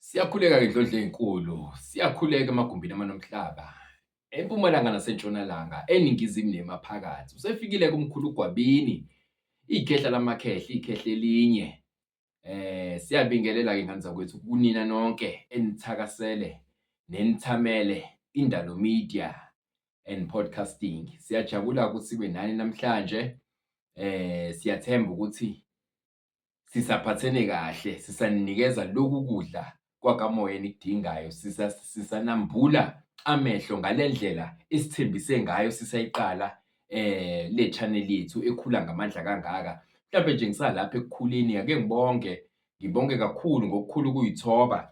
Siyakhuleka-ke Ndlondlo ey'nkulu, siyakhuleka emagumbini amane omhlaba, empumalanga nasentshonalanga, eningizimu nemaphakathi. Usefikile-ke umkhulu uGwabini, ikhehla lamakhehla, ikhehla elinye. Siyabingelela-ke y'ngane zakwethu kunina nonke enithakasele nenithamele Indalo Media and Podcasting. Siyajabula-ke ukuthi sibe nani namhlanje. Siyathemba ukuthi sisaphathene kahle, sisaninikeza lokhu kudla kwakamoya enikudingayo, sisanambula amehlo ngale ndlela esithembise ngayo sisayiqala le channel yethu ekhula ngamandla kangaka. Mhlampe nje ngisalapha ekukhuleni ake ngibonge, ngibonge kakhulu ngokukhulu ukuy'thoba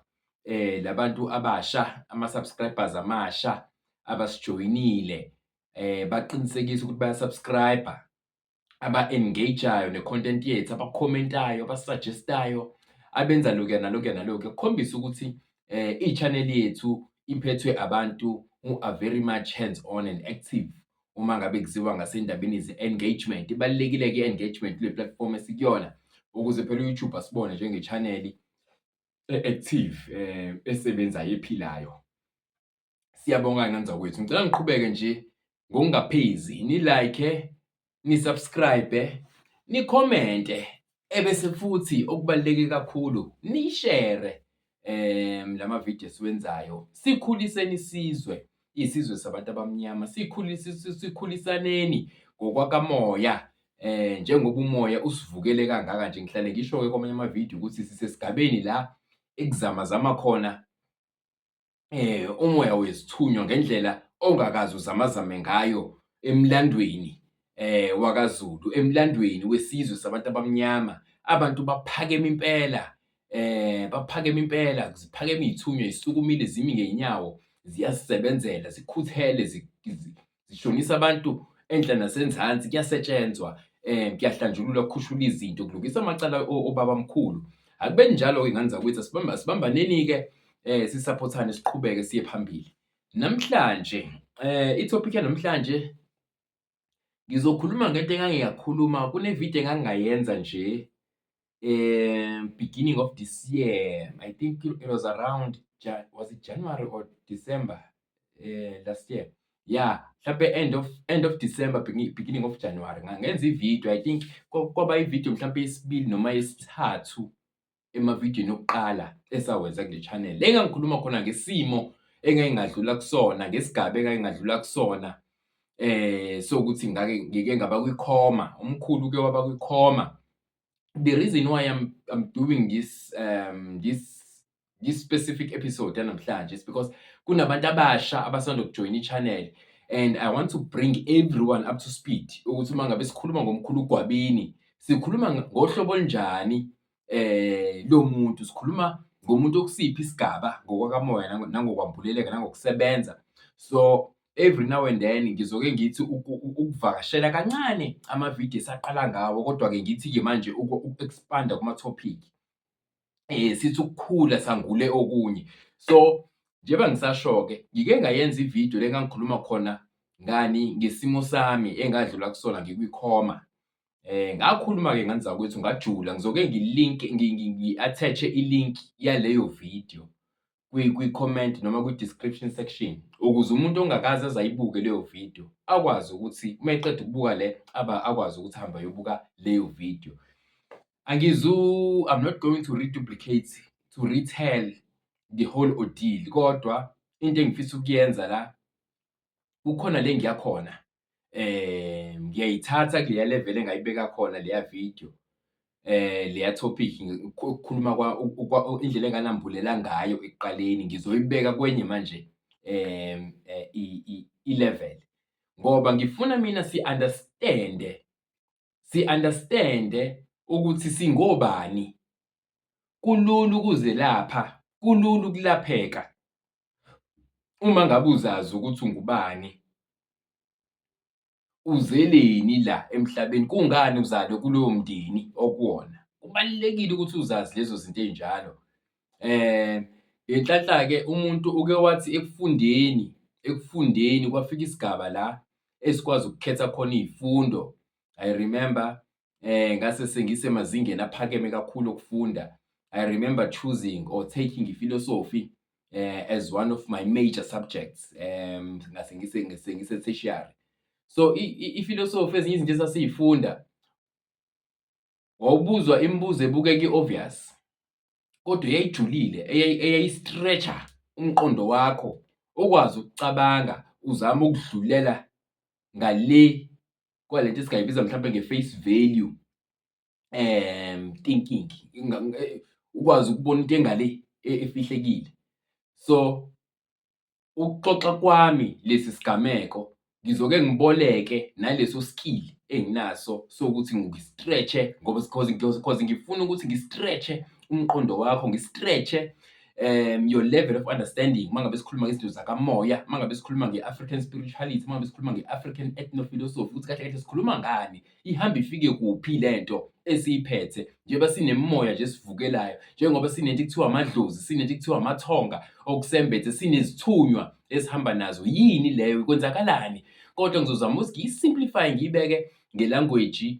labantu abasha, ama-subscribers amasha abasijoyinile baqinisekise ukuthi baya-subscribe-a. Aba-engage-ayo ne-content yethu, abakhomentayo, abasuggest-ayo, abenza lokhuya nalokhuya nalokhuya, kukhombisa ukuthi i-channel yethu iphethwe abantu who are very much hands on and active uma ngabe kuziwa ngasendabeni ze-engagement. Ibalulekile-ke i-engagement kule platform esikuyona ukuze phela u-YouTube asibone njenge-channel e-active esebenzayo ephilayo. Siyabonga ngane zakwethu. Ngicela ngiqhubeke nje ngokungaphezi ni-like, ni-subscribe, ni-comment-e ebese futhi okubaluleke kakhulu ni-share lama video esiwenzayo. Sikhuliseni isizwe, isizwe sabantu abamnyama, sikhulise sikhulisaneni ngokwakamoya. Njengoba umoya usivukele kangaka nje ngihlale ngisho-ke kwamanye amavidiyo ukuthi sisesigabeni la ekuzamazama khona umoya wezithunywa ngendlela ongakaze uzamazame ngayo emlandweni wakaZulu, emlandweni wesizwe sabantu abamnyama. Abantu baphakeme impela, baphakeme impela, ziphakeme iy'thunywa zisukumile zimi ngey'nyawo, ziyazisebenzela, zikhuthele, zishonisa abantu enhla nasenzansi, kuyasetshenzwa kuyahlanjululwa kukhushulwa izinto, kulungiswa amacala obabamkhulu. Akube njalo-ke ngane zakwethu, asibambaneni-ke sisaphothane siqhubeke siye phambili. Namhlanje i-topic yanamhlanje ngizokhuluma ngento engangingakhuluma kune-video engangingayenza nje beginning of this year. I think it was around was it January or December last year? Yeah, mhlampe end of December, beginning of January ngangenza i-video. I think kwaba i-video mhlampe yesibili noma yesithathu emavidiyweni okuqala esawenza kule channel. Le engangikhuluma khona ngesimo engake ngadlula kusona, ngesigaba engake ngadlula kusona sokuthi ngake ngike ngaba kwikhoma, umkhulu uke waba kwikhoma. The reason why I'm doing this specific episode yanamhlanje is because kunabantu abasha abasanda ukujoyina i-channel and I want to bring everyone up to speed ukuthi uma ngabe sikhuluma ngomkhulu uGwabini, sikhuluma ngohlobo olunjani lo muntu, sikhuluma ngomuntu okusiphi isigaba ngokwakamoya nangokwambuleleka nangokusebenza. So every now and then ngizoke ngithi ukuvakashela kancane amavidiyo esaqala ngawo, kodwa-ke ngithi-ke manje uku-expand-a kuma-topic. Sithi ukukhula sangule okunye. So njengoba ngisasho-ke, ngike ngayenza ividiyo le engangikhuluma khona ngani, ngesimo sami engadlula kusona ngikwikhoma. Ngakhuluma-ke ngane zakwethu ngajula, ngizoke ngi-link ngi-attach-e i-link yaleyo video kwi-comment noma kwi-description section ukuze umuntu ongakaze aze ayibuke leyo video akwazi ukuthi uma eqeda ukubuka le aba akwazi ukuthi ahambe ayobuka leyo video. I'm not going to reduplicate, to retell the whole ordeal, kodwa into engifisa ukuyenza la kukhona le ngiya khona ngiyayithatha kuleya level engayibeka khona leya video leya topic ukukhuluma indlela enganambulela ngayo ekuqaleni ngizoyibeka kwenye manje i-level ngoba ngifuna mina si-understand-e si-understand-e ukuthi singobani. Kulula ukuzelapha, kulula ukulapheka uma ngabe uzazi ukuthi ungubani, uzeleni la emhlabeni, kungani uzalwe kulowo mndeni okuwona. Kubalulekile ukuthi uzazi lezo zinto ey'njalo. Ngenhlanhla-ke umuntu uke wathi ekufundeni, ekufundeni kwafika isigaba la esikwazi ukukhetha khona iy'fundo. I remember ngase sengisemazingeni aphakeme kakhulu okufunda. I remember choosing or taking i-philosophy as one of my major subjects ngase ngise-tertiary. So i-philosophy, ezinye izinto esasiy'funda, wawubuzwa imibuzo ebukeka i-obvious kodwa eyayijulile, eyayi-stretch-a umqondo wakho ukwazi ukucabanga uzame ukudlulela ngale kwalento esingayibiza mhlampe nge-face value thinking, ukwazi ukubona into engale efihlekile. So ukuxoxa kwami lesi sigameko ngizoke ngiboleke naleso skill enginaso sokuthi ngi-stretch-e ngoba 'cause ngifuna ukuthi ngi-stretch-e umqondo wakho, ngi-stretch-e your level of understanding uma ngabe sikhuluma ngezinto zakamoya, uma ngabe sikhuluma nge-African spirituality, uma ngabe sikhuluma nge-African ethno-philosophy, ukuthi kahle kahle sikhuluma ngani, ihambe ifike kuphi lento esiyiphethe, njengoba sinemimoya nje esivukelayo, njengoba sinento ekuthiwa amadlozi, sinento ekuthiwa amathonga okusembethe, sinezithunywa esihamba nazo, yini leyo, kwenzakalani? Kodwa ngizozama ukuthi ngiyi-simplify-e, ngiyibeke nge-language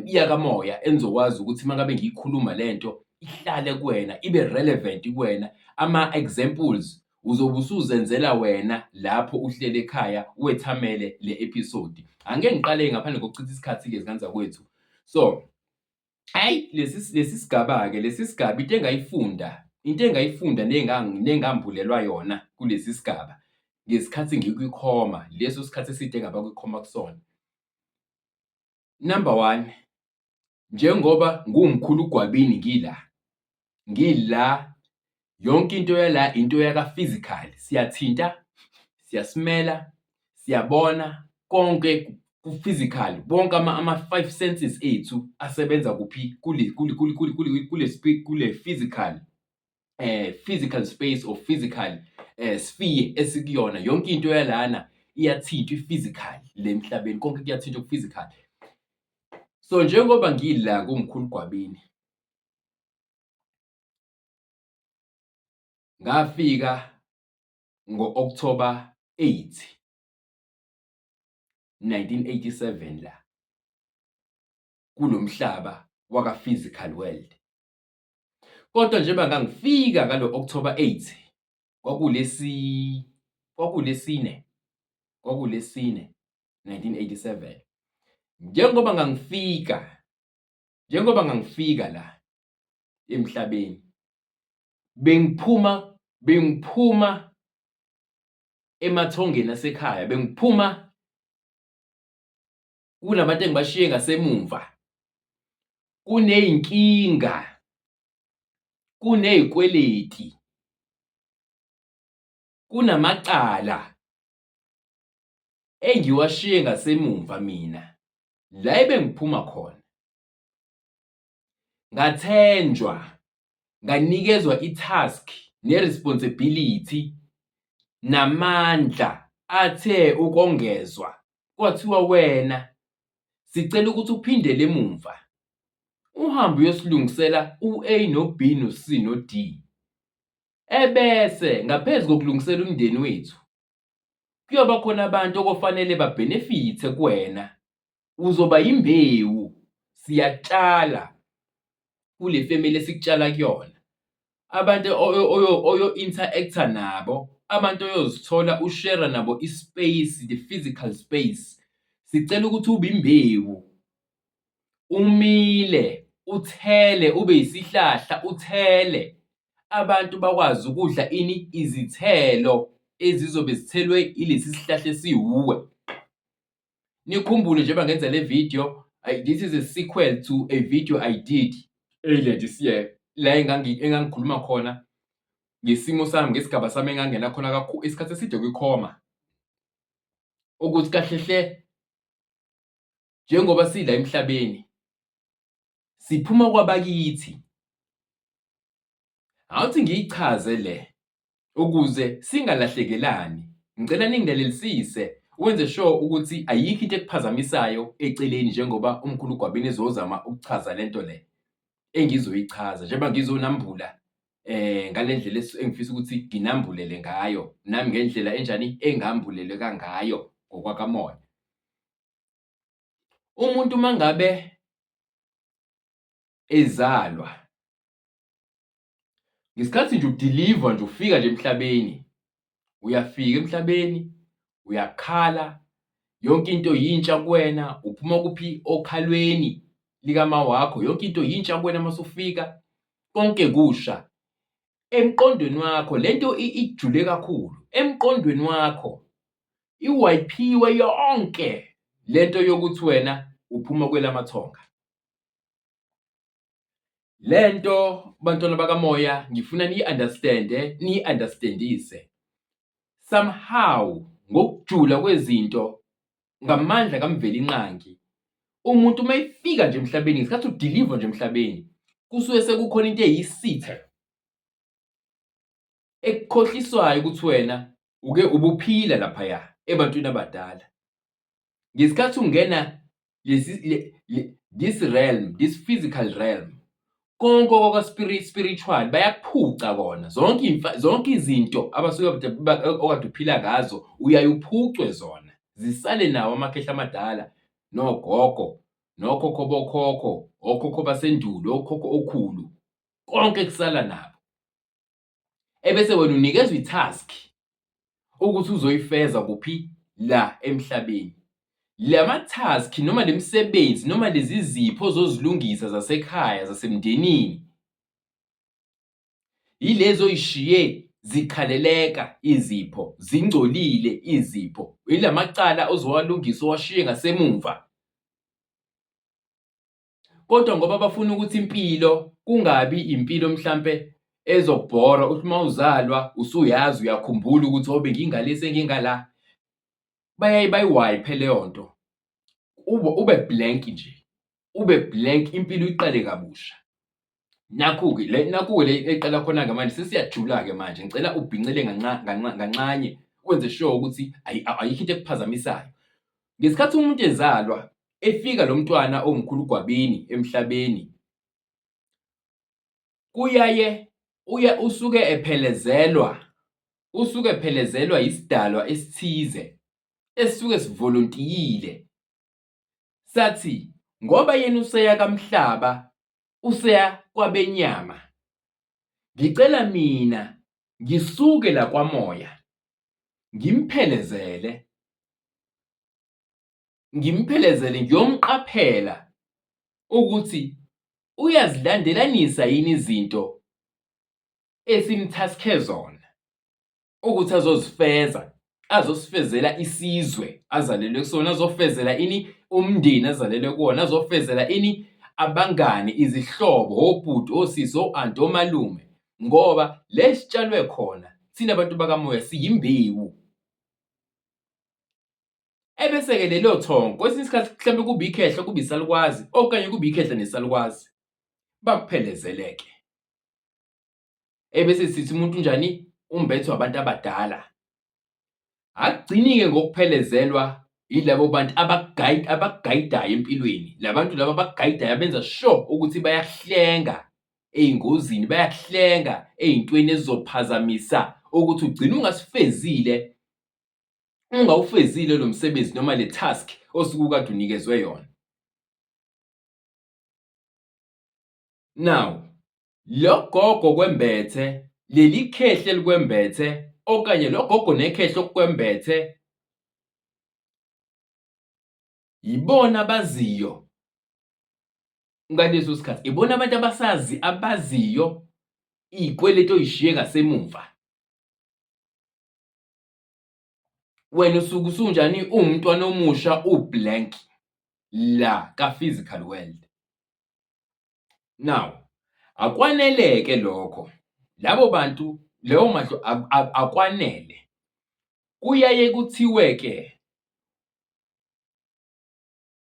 yakamoya enizokwazi ukuthi uma ngabe ngiyikhuluma lento ihlale kuwena, ibe relevant kuwena. Ama-examples uzobe usuzenzela wena lapho uhleli ekhaya wethamele le episode. Angike ngiqale ngaphandle kokuchitha isikhathi-ke, zingane zakwethu. So hhayi, lesi sigaba-ke, lesi sigaba, into engayifunda nengambulelwa yona kulesi sigaba ngesikhathi ngikwikhoma, leso sikhathi eside engaba kwikhoma kusona. Number one, njengoba nguwumkhulu uGwabini ngila, yonke into yala into yaka-physical, siyathinta, siyasimela, siyabona konke ku-physical, bonke ama-five senses ethu asebenza kuphi? Kule physical space or physical sphere esikuyona. Yonke into yalana iyathintwa, i-physical le emhlabeni, konke kuyathintwa ku-physical. So njengoba ngila kuMkhulu Gwabini, ngafika ngo-October 8 1987 la kulo mhlaba waka-physical world. Kodwa njengoba ngangifika ngalo October 8, kwakulesine 1987, njengoba ngangifika la emhlabeni, bengiphuma emathongeni asekhaya, bengiphuma kunabantu engibashiye ngasemumva, kuney'nkinga, kuney'kweleti, kunamacala engiwashiye ngasemumva mina la ebengiphuma khona. Ngathenjwa, nganikezwa i-task ne-responsibility namandla athe ukongezwa, kwathiwa wena sicela ukuthi uphindele emumva uhambe uyosilungisela u-A no-B no-C no-D. Ebese ngaphezu kokulungisela umndeni wethu, kuyoba khona abantu okufanele ba-benefit-e kuwena. Uzoba imbewu, siyakutshala kule family esikutshala kuyona. Abantu oyo-interact-a nabo, abantu oyozithola u-share-a nabo i-space, the physical space. Sicela ukuthi ube imbewu, umile, uthele, ube isihlahla, uthele. Abantu bakwazi ukudla ini? Izithelo ezizobe zithelwe ilesi sihlahla esiwuwe. Nikhumbule njengoba ngenza le video, this is a sequel to a video I did earlier this year la engangikhuluma khona ngesimo sami, ngesigaba sami engangena khona kakhulu isikhathi eside kwikhoma. Ukuthi kahle hle njengoba sila emhlabeni siphuma kwabakithi. Awuthi ngiyichaze le ukuze singalahlekelani. Ngicela ningilalelisise, wenze sure ukuthi ayikho into ekuphazamisayo eceleni njengoba umkhulu Gwabini ezozama ukuchaza lento le engizoyichaza, njengoba ngizonambula ngale ndlela engifisa ukuthi nginambulele ngayo nami, ngendlela enjani engambuleleka ngayo ngokwakamoya. Umuntu mangabe ezalwa Ngesikhathi nje u-deliver nje ufika nje emhlabeni, uyafika emhlabeni, uyakhala, yonke into yintsha kuwena, uphuma kuphi okhalweni likama wakho, yonke into yintsha kuwena mase ufika, konke kusha. Emqondweni wakho lento ijule kakhulu, emqondweni wakho iwayiphiwe yonke lento yokuthi wena uphuma kwelamathonga. Lento bantwana bakamoya ngifuna niyi-understand-e, niyi-understand-ise. Somehow ngokujula kwezinto ngamandla kaMvelinqangi umuntu uma efika nje emhlabeni ngesikhathi u-deliver nje emhlabeni kusuke sekukhona into eyisitha ekukhohliswayo ukuthi wena uke ubuphila laphaya ebantwini abadala. Ngesikhathi ungena lesi this realm, this physical realm, konke okwa spiritual bayakuphuca kona zonke zonke izinto abasuke okade uphila ngazo uyaye uphucwe zona zisale nawo amakhehla amadala nogogo nokhokho bokhokho okhokho basendulo okhokho okhulu konke kusala nabo. Ebese wena unikezwa i-task ukuthi uzoyifeza kuphi la emhlabeni. Lama-task noma le misebenzi noma lezi zipho ozozilungisa zasekhaya zasemndenini yilezi oyishiye zikhaleleka izipho, zingcolile izipho, ilamacala ozowalungisa owashiye ngasemumva. Kodwa ngoba bafuna ukuthi impilo kungabi impilo mhlampe ezokubhora uthi uma uzalwa usuyazi uyakhumbula ukuthi oh bengingale sengingala, bayaye bayi-wipe-e leyo nto ube ube blank nje, ube blank impilo uyiqale kabusha. Nakhu-ke le nakhu-ke le eqala khona-ke manje sesiyajula-ke manje ngicela ubhincele nganxanye wenze sure ukuthi ayikho into ekuphazamisayo. Ngesikhathi umuntu ezalwa efika lo mntwana owumkhulu Gwabini emhlabeni kuyaye uye usuke ephelezelwa usuke ephelezelwa isidalwa esithize esisuke sivolontiyile sathi ngoba yena useya kamhlaba useya kwabenyama ngicela mina ngisuke la kwamoya ngimphelezele ngimphelezele ngiyomqaphela ukuthi uyazilandelanisa yini izinto esimthaskhe zona ukuthi azozifeza azosifezela isizwe azalelwe kusona azofezela ini umndeni azalelwe kuwona azofezela ini abangani izihlobo obhuti osisi o-anti omalume ngoba lesitshalwe khona thina bantu bakamoya siyimbewu. Ebese-ke lelo thongo kwesinye isikhathi mhlawumbe kube ikhehla kube isalukwazi okanye kube ikhehla nesalukwazi bakuphelezeleke. Ebese sithi umuntu unjani? Umbethwe abantu abadala. Akugcini-ke ngokuphelezelwa yilabo bantu abakugayida abakugayidayo empilweni. La bantu laba abakugayidayo abenza sure ukuthi bayakuhlenga ey'ngozini, bayakuhlenga ey'ntweni ezizophazamisa ukuthi ugcine ungasifezile ungawufezile lo msebenzi noma le task osuke ukade unikezwe yona. Now, lo gogo kwembethe, leli khehle elikwembethe okanye lo gogo nekhehle okukwembethe yibona abaziyo ngaleso sikhathi, ibona abantu abasazi abaziyo iy'kweletu oy'shiye ngasemumva. Wena usuke usunjani uwumntwana omusha u-blank la ka-physical world. Now, akwanele-ke lokho, labo bantu leyo mahlo akwanele. Kuyaye kuthiwe-ke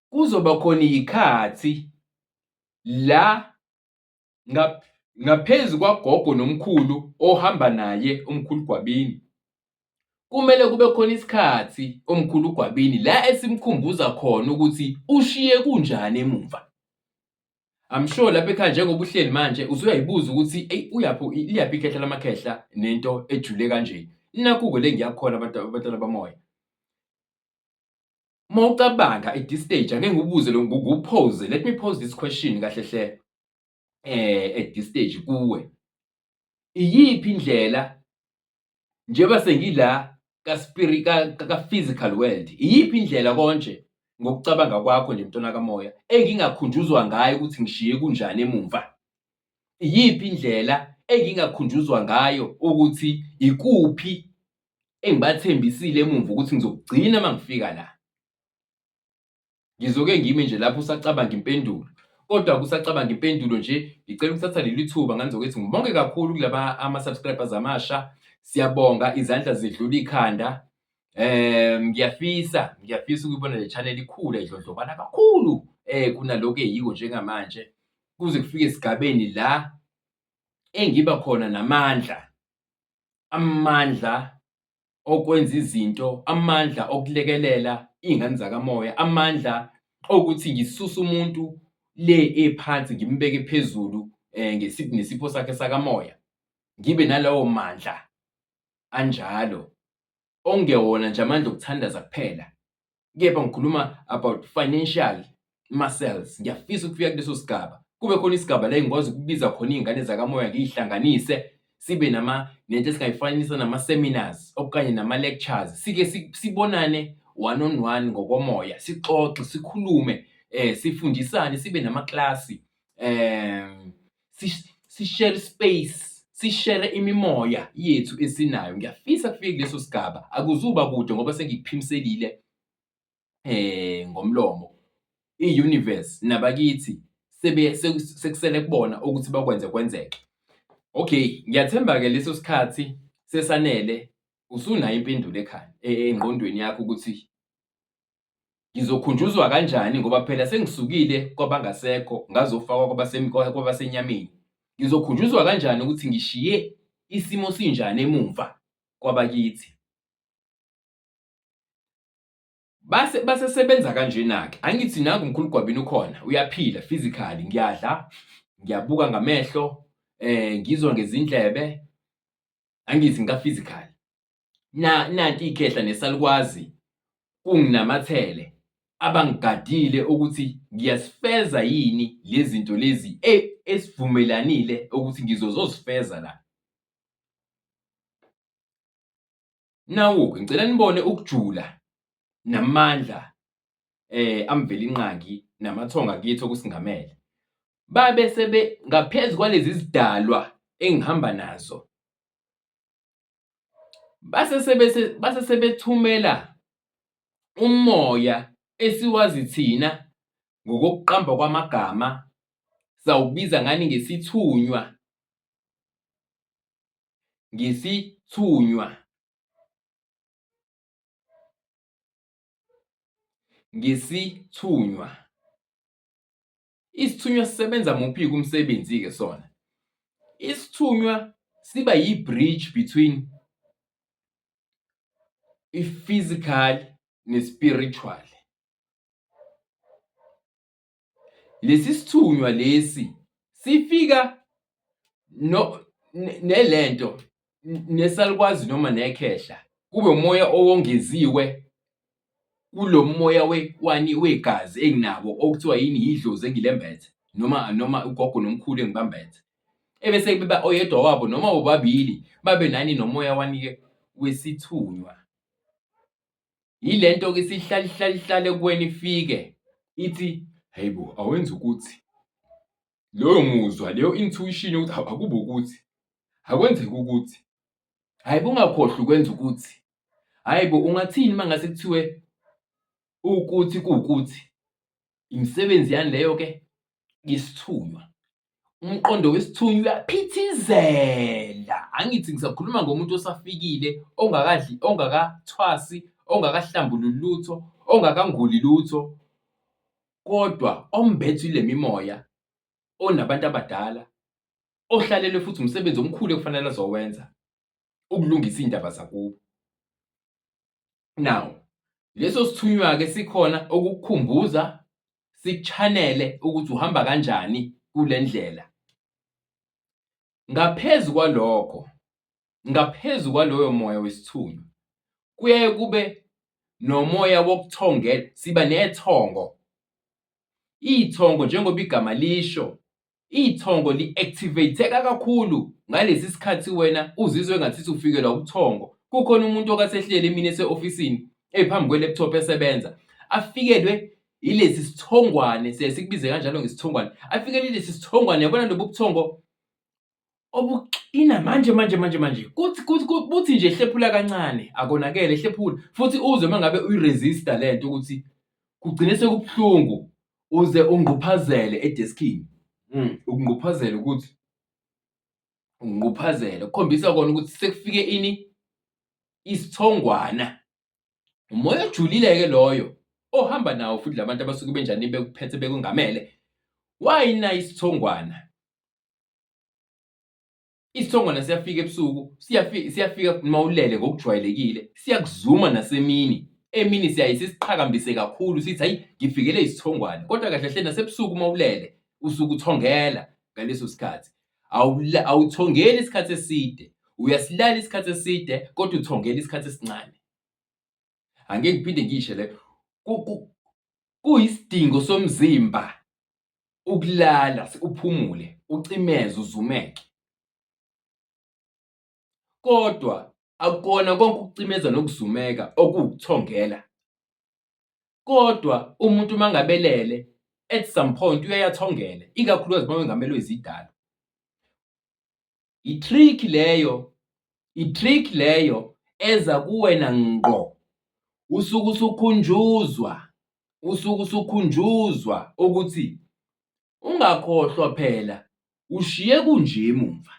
kuzoba khona iy'khathi la ngaphezu kwagogo nomkhulu ohamba naye umkhulu Gwabini, kumele kube khona isikhathi umkhulu Gwabini la esimkhumbuza khona ukuthi ushiye kunjani emumva. I'm sure lapha ekhaya njengoba uhleli manje usuyayibuza ukuthi eyi uyaphi liyaphi ikhehla lamakhehla nento ejule kanje. Nakhu-ke le ngiyakhona abantu abantwana bamoya. Uma ucabanga at this stage ake ngikubuze lo ngikupose let me pose this question kahle hle at this stage kuwe. Iyiphi indlela njengoba sengila ka-spirit ka-physical world, iyiphi indlela konje ngokucabanga kwakho nje mntwana kamoya engingakhunjuzwa ngayo ukuthi ngishiye kunjani emumva? Iyiphi indlela engingakhunjuzwa ngayo ukuthi ikuphi engibathembisile emumva ukuthi ngizokugcina uma ngifika la? Ngizoke ngime nje lapho usacabanga impendulo. Kodwa kusacabanga impendulo nje, ngicela ukuthatha leli thuba ngane zakwethu ngibonge kakhulu kulaba ama-subscribers amasha. Siyabonga izandla zidlula ikhanda. Ngiyafisa ngiyafisa ukuyibona le channel ikhula idlondlobala kakhulu kunalokhu eyiko njengamanje kuze kufike esigabeni la engiba khona namandla, amandla okwenza izinto, amandla okulekelela iy'ngane zakamoya, amandla okuthi ngisuse umuntu le ephansi ngimbeke phezulu nesipho sakhe sakamoya. Ngibe nalawo mandla anjalo okungewona nje amandla okuthandaza kuphela, kepha ngikhuluma about financial muscles. Ngiyafisa ukufika kuleso sigaba, kube khona isigaba la engikwazi ukubiza khona iy'ngane zakamoya ngiy'hlanganise sibe nama nento esingayifanisa nama-seminars okanye nama-lectures, sike sibonane one on one ngokomoya, sixoxe, sikhulume, sifundisane, sibe namaklasi, si-share space, sishere imimoya yethu esinayo. Ngiyafisa kufike kuleso sigaba, akuzuba kude ngoba sengikuphimiselile ngomlomo. I-universe nabakithi sebe sekusele kubona ukuthi bakwenze kwenzeke. Okay, ngiyathemba-ke leso sikhathi sesanele, usunayo impendulo ekhanda engqondweni yakho ukuthi Ngizokhunjuzwa kanjani ngoba phela sengisukile kwabangasekho ngazofakwa kwabasenyameni. Ngizokhunjuzwa kanjani ukuthi ngishiye isimo sinjani emumva kwabakithi? Base basesebenza kanjena-ke, angithi nangu umkhulu Gwabini ukhona uyaphila physically, ngiyadla, ngiyabuka ngamehlo, ngizwa ngezindlebe, angithi ngika-physical. Na nanti ikhehla nesalukwazi kunginamathele abangigadile ukuthi ngiyasifeza yini lezi zinto lezi esivumelanile ukuthi ngizozozifeza la. Nawu-ke ngicela nibone ukujula namandla aMvelinqangi namathongo akithi okusingamele. Babe sebe ngaphezu kwalezi zidalwa engihamba nazo Base base sebethumela umoya esiwazi thina ngokokuqamba kwamagama sawubiza ngani ngesithunywa, ngesithunywa. Ngesithunywa. Isithunywa sisebenza muphi-ke umsebenzi-ke sona? Isithunywa siba yi-bridge between i-physical ne-spiritual. Lesi sithunywa lesi sifika no nelento nesalukwazi noma nekhehla kube umoya owongeziwe kulo moya wani wegazi enginabo okuthiwa yini yidlozi engilembethe noma noma ugogo nomkhulu engibambethe. Ebese beba oyedwa wabo noma bobabili babe nani nomoya wani-ke wesithunywa. Yile nto-ke isihlale ihlale ihlale kuwena ifike ithi, hhayi bo, awenze ukuthi. Loyo muzwa, leyo intuition yokuthi hawu akube ukuthi, akwenzeke ukuthi, hhayi bo ungakhohlwa ukwenza ukuthi, hhayi bo ungathini uma ngase kuthiwe ukuthi kuwukuthi. Imisebenzi yani leyo-ke? Yisithunywa. Umqondo wesithunywa uyaphithizela. Angithi ngisakhuluma ngomuntu osafikile ongakadli, ongakathwasi, ongakahlambululi lutho, ongakanguli lutho. Kodwa ombethwe ile mimoya, onabantu abadala, ohlalelwe futhi umsebenzi omkhulu ekufanele azowenza ukulungisa iy'ndaba zakubo. Now, leso sithunywa-ke sikhona ukukukhumbuza, sikuchanele ukuthi uhamba kanjani kule ndlela. Ngaphezu kwalokho, ngaphezu kwaloyo moya wesithunywa, kuyaye kube nomoya wokuthongela, siba nethongo. Ithongo njengoba igama lisho, Ithongo li-activate-eka kakhulu ngalesi sikhathi wena uzizwa engathithi ufikelwa ubuthongo. Kukhona umuntu okasehleli emini ese-ofisini ephambi kwe-laptop esebenza, afikelwe ilesi sithongwane, siyaye sikubize kanjalo ngesithongwane, afikelwe ilesi sithongwane, yabona lobu buthongo obuxina manje manje manje manje kuthi kuthi kuthi nje hlephula kancane akonakele hlephula futhi uzwe uma ngabe uyi-resist-a le nto ukuthi kugcine sekubuhlungu uze ungquphazele edeskini. Ukungquphazela ukuthi ungquphazele kukhombisa kona ukuthi sekufike ini isithongwana. Umoya ojulile-ke loyo ohamba nawo futhi labantu abasuke benjani bekuphethe bekungamele. Why na isithongwana? Isithongwana siyafika ebusuku, siyafika siyafika uma ulele ngokujwayelekile, siyakuzuma nasemini. Emini siyaye sisiqhakambise kakhulu sithi hayi ngifikele isithongwane, kodwa kahle hle nasebusuku uma ulele usuke uthongela ngaleso sikhathi. Awuthongeli isikhathi eside, uyasilala isikhathi eside kodwa uthongela isikhathi esincane. Angeke ngiphinde ngisho le kuyisidingo somzimba ukulala uphumule ucimeze uzumeke. Kodwa akukona konke ukucimeza nokuzumeka okuwukuthongela. Kodwa umuntu uma ngabe elele at some point uyaye athongele, ikakhulukazi uma wengamelwe izidalwa. I-trick leyo, i-trick leyo eza kuwena ngqo. Usuke usukhunjuzwa, usuke usukhunjuzwa ukuthi ungakhohlwa phela ushiye kunje emumva.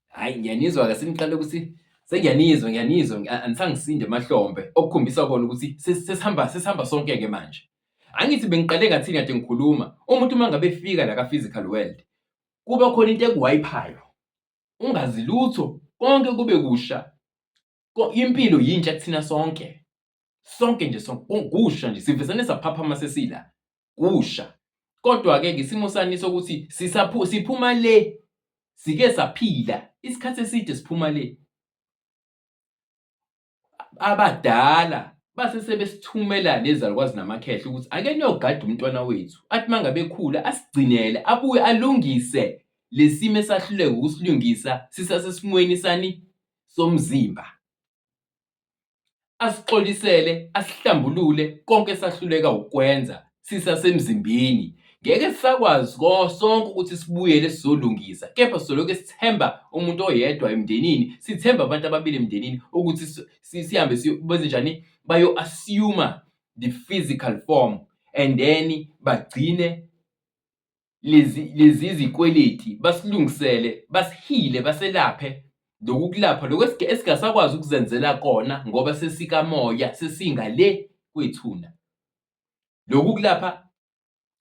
Hhayi ngiyanizwa-ke seniqale ukuthi sengiyanizwa ngiyanizwa anisangisindi emahlombe okukhombisa kona ukuthi sesihamba sesihamba sonke-ke manje. Angithi bengiqale ngathini kade ngikhuluma, umuntu uma ngabe efika la ka-physical world kuba khona into ekuwayiphayo ungazi lutho konke kube kusha. Impilo yintsha kuthina sonke, sonke nje sonke kusha nje sivesane saphaphama sesila kusha. Kodwa-ke ngesimo sani sokuthi siphuma le sike saphila isikhathi eside siphuma le. Abadala base sebesithumela nezalukwazi namakhehla ukuthi ake niyogada umntwana wethu athi uma ngabe ekhula asigcinele abuye alungise lesimo esahluleka ukusilungisa sisasesimweni sani somzimba. Asixolisele, asihlambulule konke esahluleka ukukwenza sisasemzimbeni. Ngeke sisakwazi sonke ukuthi sibuyele sizolungisa, kepha sizolokhu sithemba umuntu oyedwa emndenini, sithemba abantu ababili emndenini ukuthi sihambe benze njani, bayo-assume-a the physical form and then bagcine lezi lezi zikweleti basilungisele, basihile, baselaphe lokhu kulapha lokhu esingasakwazi ukuzenzela kona ngoba sesikamoya, sesingale kwethuna. Lokhu kulapha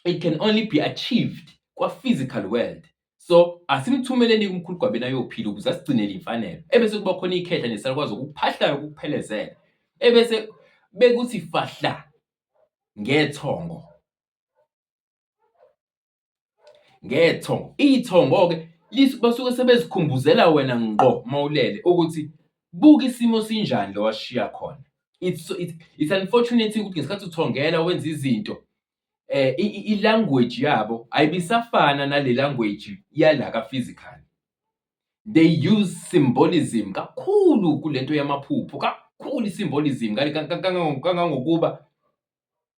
it can only be achieved kwa-physical world. So asimthumeleni umkhulu Gwabeni ayophila ukuze asigcinele imfanelo. Ebese kuba khona ikhehla nesalukwazi okuphahlayo ukuphelezela. Ebese bekuthi fahla ngethongo. Ngethongo. Ithongo-ke basuke sebezikhumbuzela wena ngqo mawulele ukuthi buka isimo sinjani lo washiya khona. It's unfortunate ukuthi ngesikhathi uthongela wenza izinto i-language yabo ayibisafana nale language yala ka-physical. They use symbolism kakhulu kulento yamaphupho, kakhulu i-symbolism kangangokuba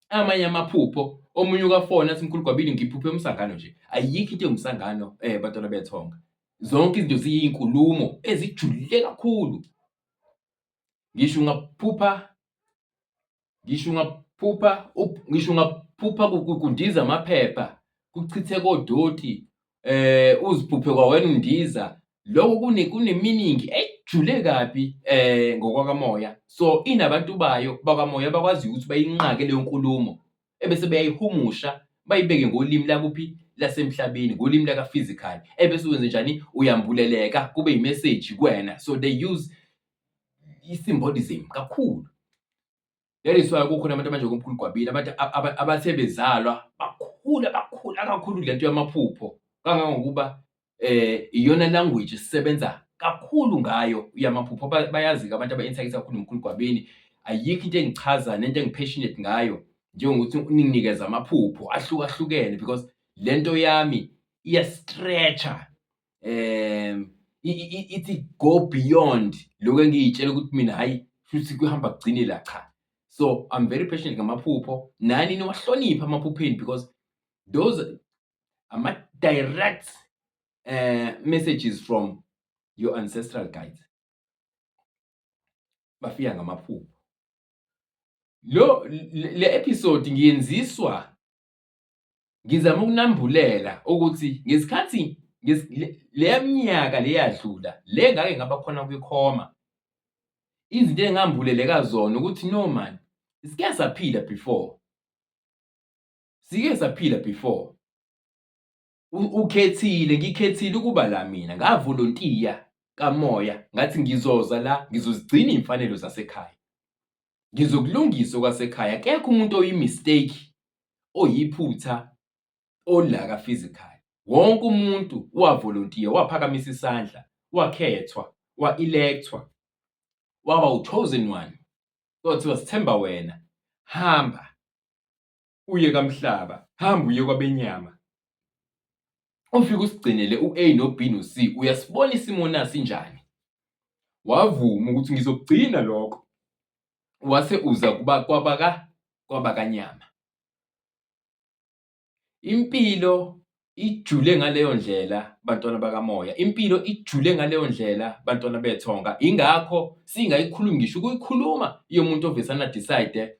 amanye amaphupho omunye ukafona athi mkhulu Gwabini ngiphuphe umsangano nje. Ayikho into ewumsangano bantwana bethonga. Zonke izinto ziyinkulumo ezijulile kakhulu. Ngisho ungaphupha ngisho ungaphupha ngisho ungaphupha kundiza amaphepha kuchitheke odoti uziphuphe kwawena undiza, lokho kune-meaning ejule kabi ngokwakamoya. So inabantu bayo bakamoya abakwaziyo ukuthi bayinqake leyo nkulumo ebese beyayihumusha bayibeke ngolimi lakuphi lasemhlabeni, ngolimi laka-physical ebese wenzenjani uyambuleleka kube imeseji kuwena. So they use i-symbolism kakhulu. That is why kukhona abantu abanjengomkhulu Gwabini, abantu abathe bezalwa bakhula bakhula kakhulu kule nto yamaphupho kangangokuba iyona language esisebenza kakhulu ngayo yamaphupho. Bayazi-ke abantu aba-interact-a kakhulu noMkhulu Gwabini, ayikho into engichaza nento engi-passionate ngayo Njengokuthi ninginikeze amaphupho ahlukahlukene because le nto yami iya-stretch-a ithi go beyond lokhu engiy'tshela ukuthi mina hhayi shuthi kuhamba kugcine la, cha. So I'm very passionate ngamaphupho, nani niwahloniphe amaphupho enu because those ama-direct messages from your ancestral guides. Bafika ngamaphupho. Lo le episode ngiyenziswa ngizama ukunambulela ukuthi ngesikhathi leya minyaka leyadlula le ngake ngaba khona kwikhoma izinto engambuleleka zona ukuthi no man, sike saphila before, sike saphila before. Ukhethile, ngikhethile ukuba la mina, ngavolontiya kamoya ngathi ngizoza la ngizozigcina iy'mfanelo zasekhaya, ngizokulungisa okwasekhaya. Akekho umuntu oyi-mistake, oyiphutha, ola ka-physical. Wonke umuntu wavolontiya, waphakamisa isandla, wakhethwa, wa-elect-wa, waba u-chosen one. Kwathiwa sithemba wena, hamba uye kamhlaba, hamba uye kwabenyama. Ufike usigcinele u-A no-B no-C, uyasibona isimo na sinjani. Wavuma ukuthi ngizokugcina lokho. Wase uza kuba kwabaka kwabakanyama. Impilo ijule ngaleyo ndlela bantwana bakamoya, impilo ijule ngaleyo ndlela bantwana bethonga. Ingakho singayikhulumi ngisho ukuyikhuluma yomuntu ovesana decide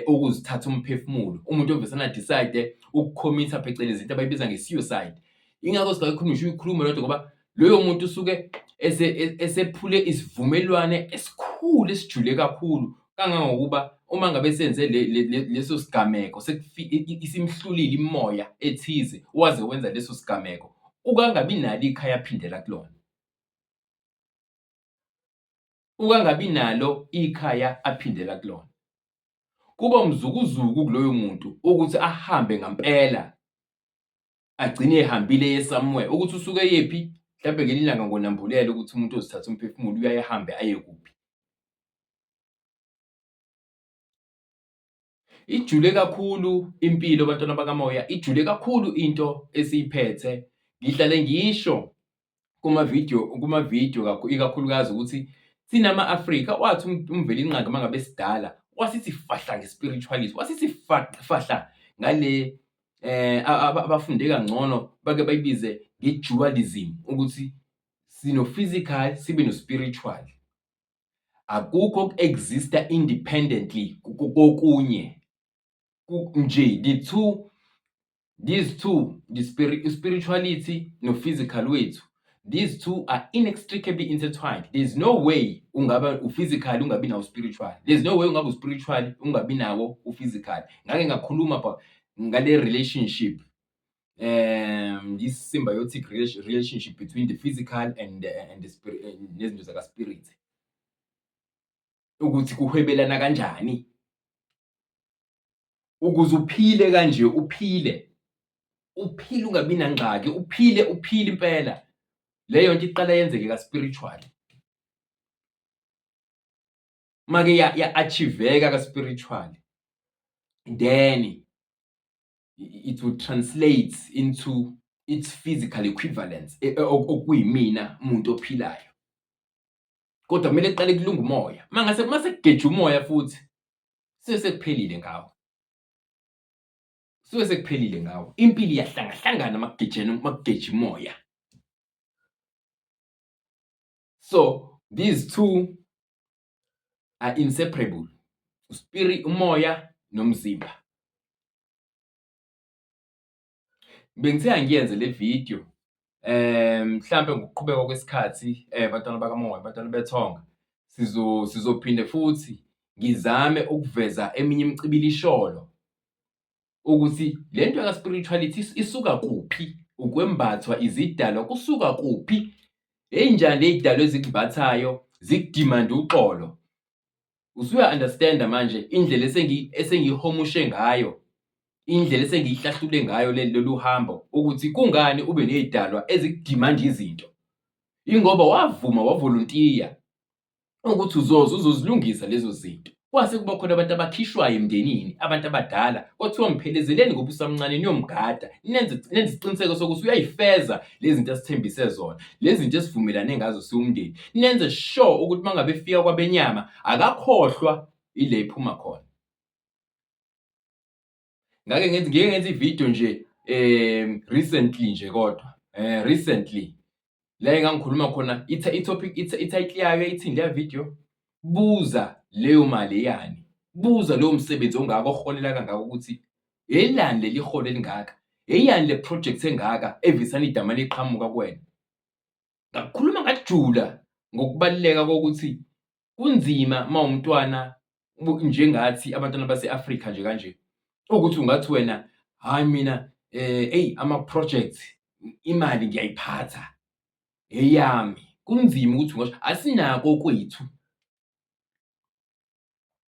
ukuzithatha umphefumulo, umuntu ovesana decide uku-commit-a phecelezi into abayibiza nge-suicide. Ingakho singayikhulumi ngisho ukuyikhuluma lento ngoba loyo muntu usuke esephule isivumelwane esikhulu esijule kakhulu kangangokuba uma ngabe senze leso sigameko isimhlulile imimoya ethize waze wenza leso sigameko, ukangabi nalo ikhaya aphindela kulona. Ukangabi nalo ikhaya aphindela kulona. Kuba umzukuzuku kuloyo muntu ukuthi ahambe ngampela agcine ehambile eye somewhere ukuthi usuke eyephi mhlawumbe ngelinye ilanga ngonambulela ukuthi umuntu ozithatha umphefumulo uyaye ahambe aye kuphi. Ijule kakhulu impilo bantwana bakamoya, ijule kakhulu into esiyiphethe. Ngihlale ngisho kuma-video ikakhulukazi ukuthi thina ma-Afrika wathi uMvelinqangi uma ngabe sidala wasithi fahla nge-spirituality, wasithi fahla ngale abafunde kangcono bake bayibize nge-dualism ukuthi sino-physical sibe no-spiritual. Akukho uku-exist-a independently kokunye nje the two these two, the spirituality no-physical wethu, these two are inextricably intertwined. There's no way ungaba u-physical ungabi nawo spiritual, there's no way ungaba u-spiritual ungabi nawo u-physical. Ngake ngakhuluma about ngale relationship, this symbiotic relationship between the physical and the spirit, nezinto zaka-spirit, ukuthi kuhwebelana kanjani ukuze uphile kanje, uphile uphile ungabi nangxaki, uphile uphile impela. Leyo nto iqala yenzeke ka-spiritual, make ya-achieve-eka ka-spiritual, then it will translate into its physical equivalence, okuyimina umuntu ophilayo. Kodwa kumele kuqale kulunge umoya. Mangase mase kugeja umoya futhi suke sekuphelile ngawo, suke sekuphelile ngawo. Impilo iyahlangahlangana makugejena, makugeja umoya. So these two are inseparable, spirit, umoya nomzimba. Bengithe angiyenze le video mhlambe ngokuqhubeka kwesikhathi, bantwana bakamoya, bantwana bethonga, sizophinde futhi ngizame ukuveza eminye imicibilisholo ukuthi lento yaka spirituality isuka kuphi, ukwembathwa izidalwa kusuka kuphi, ey'njani ley'dalwa ezikumbathayo ziku-demand-a uxolo. Usuya understand-a manje indlela esengiyihumushe ngayo, indlela esengiyihlahlule ngayo lolu hambo ukuthi kungani ube ney'dalwa eziku-demand-a izinto. Ingoba wavuma wavolontiya ukuthi uzoza uzozilungisa lezo zinto. Kwase kuba khona abantu abakhishwayo emndenini, abantu abadala, kwathiwa muphelezeleni ngoba usamncane niyomgada, nenze nenze isiqiniseko sokuthi uyayifeza lezi zinto asithembise zona, lezi zinto esivumelane ngazo siwumndeni. Nenze sure ukuthi uma ngabe efika kwabenyama akakhohlwa ile ephuma khona. Ngake ngenze ngike ngenza ividiyo nje recently nje kodwa recently la engangikhuluma khona i-topic i-title yayo yayithini leya video? Buza leyo mali eyani, buza lowo msebenzi ongaka oholela kangaka ukuthi elani leli holo elingaka, eyani le project engaka evisane idamane iqhamuka kuwena. Ngakhuluma ngajula ngokubaluleka kokuthi kunzima uma umntwana njengathi abantwana base-Afrika nje kanje ukuthi ungathi wena hhayi mina eyi ama-projects imali ngiyayiphatha eyami. Kunzima ukuthi ungasho asinako okwethu,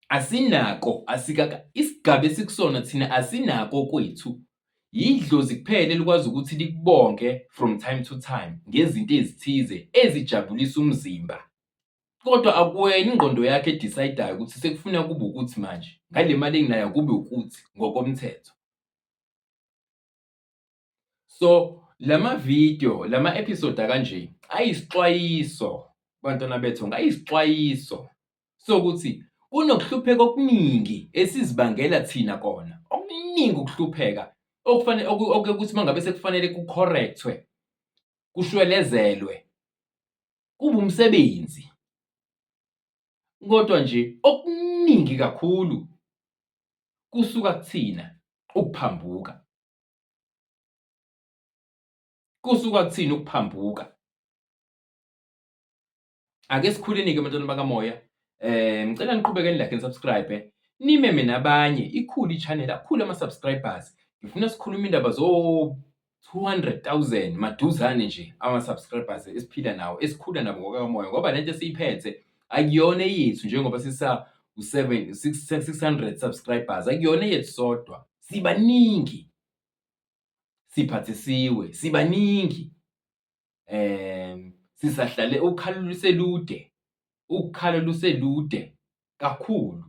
asinako asikaka isigaba esikusona thina asinako okwethu. Yidlozi kuphela elikwazi ukuthi likubonge from time to time ngezinto ezithize ezijabulisa umzimba. Kodwa akuwena ingqondo yakho e-decide-ayo ukuthi sekufuna kube ukuthi manje ngale mali enginayo kube ukuthi ngokomthetho. So lama video, lama episode akanje ayisixwayiso bantwana bethu, ayisixwayiso sokuthi kunokuhlupheka okuningi esizibangela thina kona, okuningi ukuhlupheka okufanele okuthi uma ngabe sekufanele ku-correct-we, kushwelezelwe, kube umsebenzi. Kodwa nje okuningi kakhulu kusuka kuthina ukuphambuka. Kusuka kuthina ukuphambuka. Ake sikhuleni-ke bantwana bakamoya. Ngicela niqhubeke ni-like and subscribe, nimeme nabanye, ikhule i-channel, akhule ama-subscribers. Ngifuna sikhulume indaba zo 200,000 maduzane nje ama-subscribers esiphila nawo, esikhula nabo ngokukamoya ngoba lento esiyiphethe akuyona eyethu njengoba sisa u-7 600 subscribers, akuyona eyethu sodwa, sibaningi. Siphathisiwe, sibaningi. Sisahlale ukhalo luselude, ukhalo luselude kakhulu.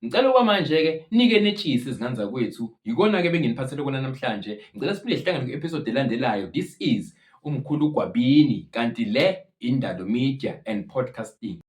Ngicela okwamanje-ke nike netshise zingane zakwethu, yikona-ke benginiphathele kona namhlanje. Ngicela siphinde sihlangane kwi-episode elandelayo. This is uMkhulu Gwabini, kanti le Indalo Media and Podcasting.